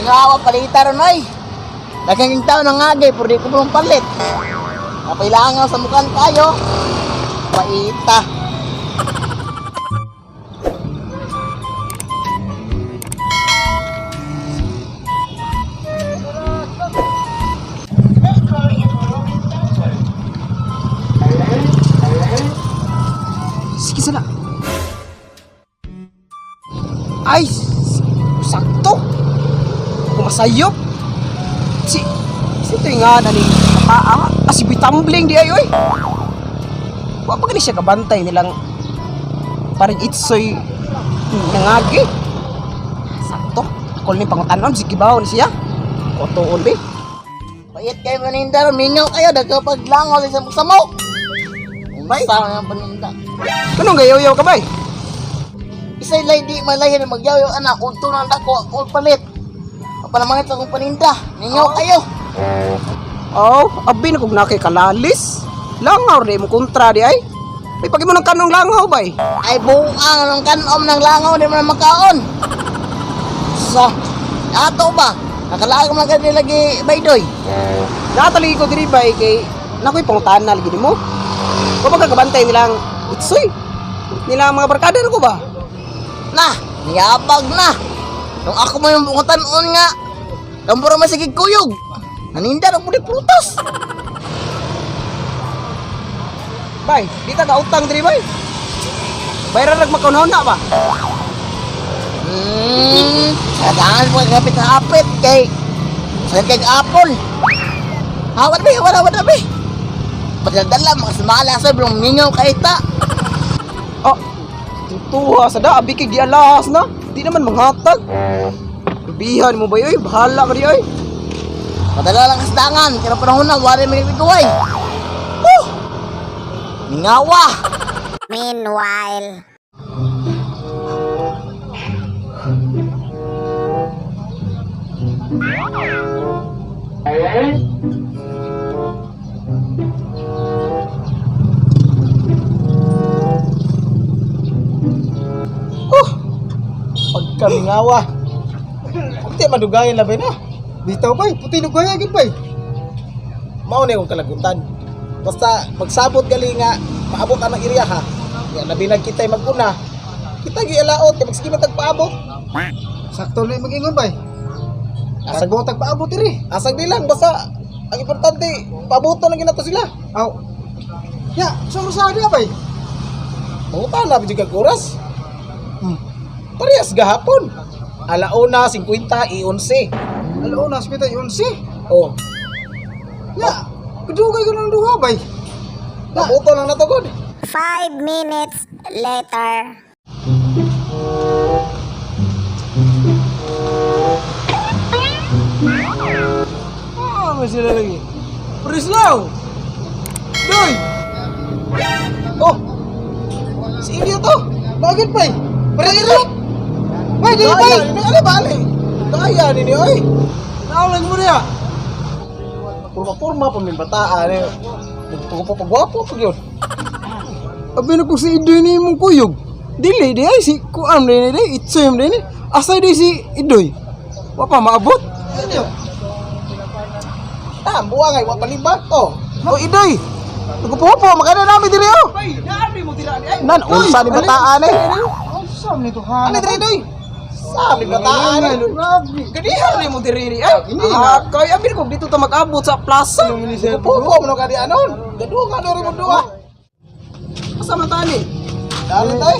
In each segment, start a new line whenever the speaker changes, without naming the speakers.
Mingawa palita ron ay. Daghang tao nang ngagay pero di ko mong palit. Napailangan sa mukhaan kayo. Paita.
Sige sana. Ay, sakto. Kumasayop. Si, si ito nga na ni paa. Ah, si Bitambling di ay, oy. Wa pa gani siya kabantay nilang parang itsoy nangagi. Sakto. Ako ni pangutanon, sige baon siya. Kotoon be.
Pait kayo paninda ron, mingaw kayo daghang paglangaw sa samok-samok.
Bay.
Unsa man ang paninda?
Anong gayaw-yaw ka bay?
Isay lay di malayan magyaw anak unto nang dako akong palit. Palamangit sa akong paninda. Mingaw kayo.
Oh, abi na kog nakay kalalis. Langaw di mo kontra di ay. May pagi mo ng kanong langaw bay.
Ay buang ang kanom ng langaw di mo na makaon. Sa ato ba? Nakalaag man ka lagi baydoy.
Nataligi ko diri bay kay nakoy pangutana lagi nimo. Wa ba ka kabantay nilang itsoy? Nilang mga barkada ko ba?
Na, niyabag na. Nung ako mo yung bungatan-on nga, tambura masigig kuyog. Naninda ng puli prutas.
Bay, di ta ka utang diri bay. Bayran rag makaunahon na ba?
Sadaan mo kapit sa apit kay sa kay apple. Hawat be, hawat hawat be. Padala mga sumala sa bilong mingaw kaita.
Oh, tutuha sa da abi kay gialahas na. Di naman manghatag. Rubihan mo bay oy, bahala ka di oy.
Padala lang kasdangan, kaya panahon na wala may biguay. Woo! Mingawa.
Meanwhile.
Pagkamingawa. Puti madugayan labi na.
Bitaw bay, puti lugaya gid bay.
Mao na yung kalagutan. Basta magsabot gali nga maabot ang area ha. Nga labi na kita'y maguna. Kita gialaot kay magsige man tagpaabot.
Sakto na mag-ingon bay.
Asag
Asag tagpaabot diri.
asag di lang basta ang importante paabot lang ginato sila.
Aw. Ya, so sa dia bay.
Mangutan na bidyo kag oras. Parehas gahapon. Alauna 50 i 11.
Alauna sa pita 11.
Oh,
Ya, kadugay ko ng duha bay.
pabuto lang nato gud.
5 minutes later.
Ah, man sila lagi. Prislaw. Doy.
Oh. Si Indio to.
Bakit bay? Pare Bay, dili bay.
Kaya ni ano bali? Kaya ni ni oy.
Naulan mo niya.
Purma-purma pa may bataan eh. Nagpagwapo pa yun.
Abi na ko si Idoy ni imong kuyog. Dili di ay si kuan di di itsoy di ni. Asa di si Idoy? Wa pa maabot.
Ano? Ah, buwang ay wa palibag to.
Oh Idoy. Nagpupo makana nami diri oh. Bay, naami mo dira di ay.
Nan unsa ni bataan eh.
Unsa man ito ha?
Ano diri doy? Sa ni bataan eh.
Grabe.
Ganihan ni mo diri ni ay. Ah, kay abi ko dito ta mag-abot sa plaza.
Nagpupo mo ka di anon. Gaduha ka diri mo duha.
Asa man tani?
Dali tay.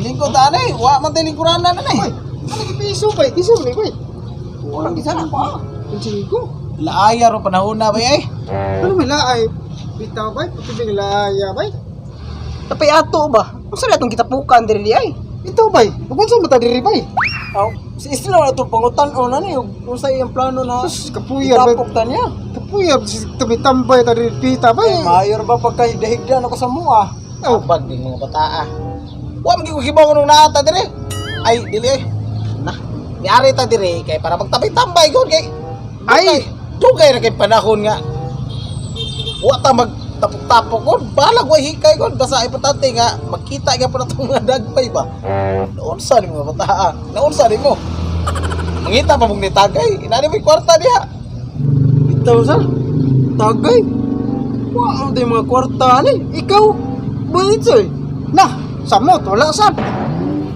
Lingkod ta eh. Wa man tay lingkuranan na eh.
Ano gi piso bay? Piso ni bay.
Walang gisa na pa.
Pansin ko.
Laaya ro panahon na bay eh.
Ano may laay? Bitaw bay, puti bing laaya bay.
Tapay ato ba? Unsa na itong kitapukan diri di ay?
Ito bay, ugunsa man ta diri bay?
Aw, si Isla na itong pangutan-on na ni unsa iyang plano na
Sus, kapuya bay.
itapok ta niya.
Kapuya si tumitambay ta diri pita bay.
Mayor ba pagka higda-higda na ko sa mua?
Oh, bag din mga bataa. Wa man gyud ko hibaw nung naata dire. Ay, dili eh. Na. Niari ta dire kay para magtabay-tambay gud kay.
Ay!
Dugay ra kay panahon nga. Wa ta mag tapok-tapok gud. Balag way hikay gud basta importante nga magkita gyud pa natong mga dagpay ba. Naunsa ni mga bataa? Naunsa ni mo? Mangita pa mong nitagay. Inani mo'y kwarta diha.
Bitaw sa tagay. Wa ang mga kwarta ni. Ikaw, Boy. Nah, samot wala sad.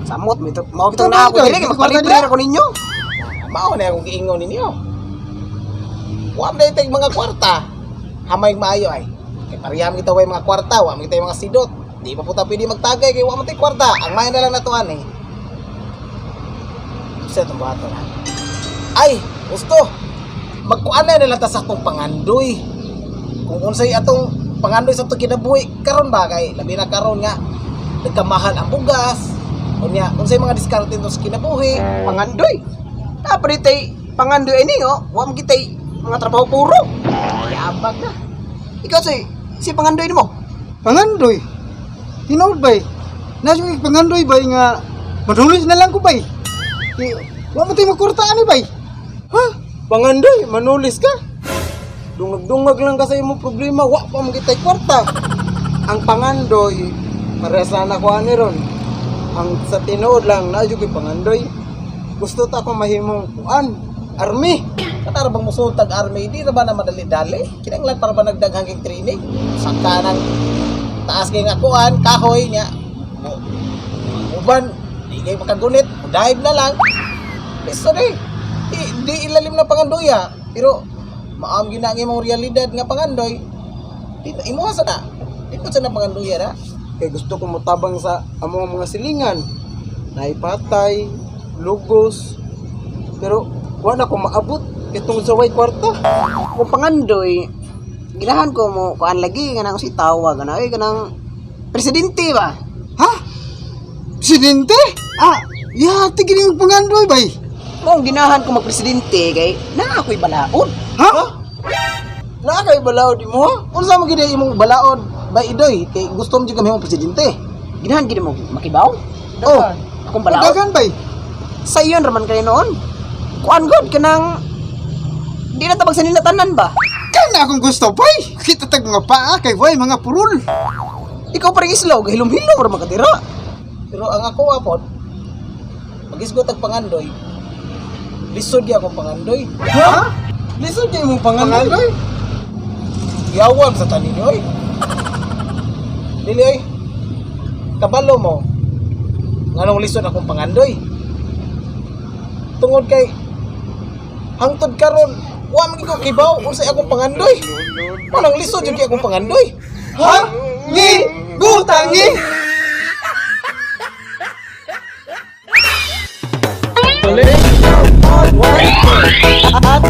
Samot mo ito. Mao bitong
Ito
na ako
ba,
dili
Doy?
kay magpalibre ra ko ninyo.
Mao na akong giingon ninyo. Wa man tay mga kwarta. Hamay maayo ay. Kay pareham kita way mga kwarta, wa man kita mga sidot. Di pa puta pwede magtagay kay wa man tay kwarta. Ang maayo na lang natuan eh. Sa itong buhaton na. Ay, gusto. Magkuan na lang ta sa atong pangandoy. Kung unsay atong pangandoy sa atong kinabuhi karon ba kay labi na karon nga nagkamahal ang bugas. Unya, unsay mga diskarte nito sa kinabuhi.
Pangandoy. Dapat tay pangandoy ini oh. Wa man kitay mga trabaho puro. Yabag na. Ikaw soy, si pangandoy nimo.
Pangandoy. Tinuod bay. Nasa yung pangandoy bay nga manulis na lang ko bay. Di, wa man tayo magkurta ani bay.
Ha? Pangandoy, manulis ka? Dungag-dungag lang ka sa imong problema, wa pa man kitay kwarta. Ang pangandoy, parehas na nako ani ron. Ang sa tinuod lang na ko'y pangandoy. Gusto ta ko mahimong kuan, army.
Katara bang musultag army, di na ba na madali-dali? Kinanglan para ba nagdaghang kay training? Saka ng taas kay nga kuan, kahoy niya. Uban, di kay makagunit, dive na lang. Piso di. Di, di ilalim na pangandoy ha. Pero maam gyud na ang imong realidad nga pangandoy. Di imuha sa na. Di po sa na pangandoy na.
Kay gusto ko motabang sa among mga silingan. Naipatay, lugos. Pero wa na ko maabot itong sa way kwarta.
Kung pangandoy, ginahan ko mo kuan lagi kanang si tawag kana oy kanang presidente ba.
Ha? Presidente? Ah, ya tigil yung pangandoy bay.
Mao ginahan ko magpresidente kay naa ako'y balaod.
Ha?
Naa kay balaod imo ha?
Unsa mo gid imong balaod bay idoy kay gusto mo jud kami mong presidente.
Ginahan gid mo makibaw.
Oh,
Akong balaod.
Dagan bay.
Sa iyon raman kayo noon. Kuan god kanang di na tabag sa nila tanan ba?
Kana akong gusto bay. Kita tag mga paa kay way mga purul.
Ikaw pa rin islaw, gahilom-hilom ra makatira.
Pero ang ako apod, magisgot ang pangandoy. Lisod gyud akong pangandoy.
Ha? Lisod kay imong pangandoy.
Pangandoy?
Yawan sa tanin oy. Dili oy. Kabalo mo. Nganong lisod akong pangandoy? Tungod kay hangtod karon wa man gyud ko kibaw unsay akong pangandoy. Manang lisod jud kay akong pangandoy.
Ha? Ngi butangi.
At